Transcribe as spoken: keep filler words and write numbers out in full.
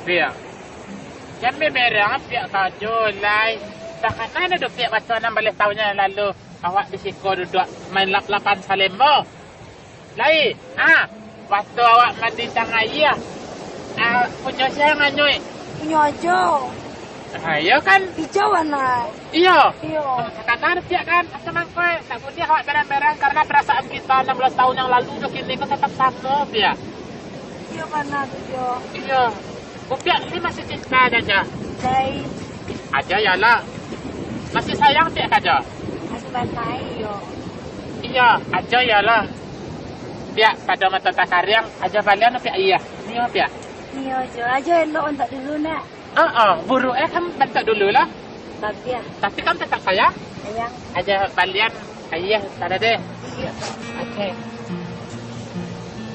Piak. Jan baberang Piak sajo lai. Takana ado Piak wakatu anam baleh taun nan lalu. Awak di siko duduak main lap-lapan salemo. Lai, ah, wakatu awak mandi tangah aia. Ah, punyo sia nan anyuik? Punyo Ajo. Ah, iyo kan? Ijau warna. Iyo. Iyo. Takana Piak kan, asa mangko, eh, nak buliah awak berang-berang karena perasaan kita enam belas tahun yang lalu jo kini ko tetap samo, Piak. Iyo, bana tu, Jo. Iyo. Upiak ni masih cinta ka Ajo? Dai. Ajo iyolah. Masih sayang Piak ka Ajo? Masih banai, yo. Iyo, Ajo iyolah. Piak, pado mato takariang, Ajo balian Piak aia. Ni yo, Piak. Ni yo, Jo. Ajo elok bantuak dulu, nak. Ah, ah, buruak eh kan bantuak dulu lah. Tapi ah. Tapi kan tetap sayang. Sayang. Ajo balian aia, tada deh. Iyo. Oke.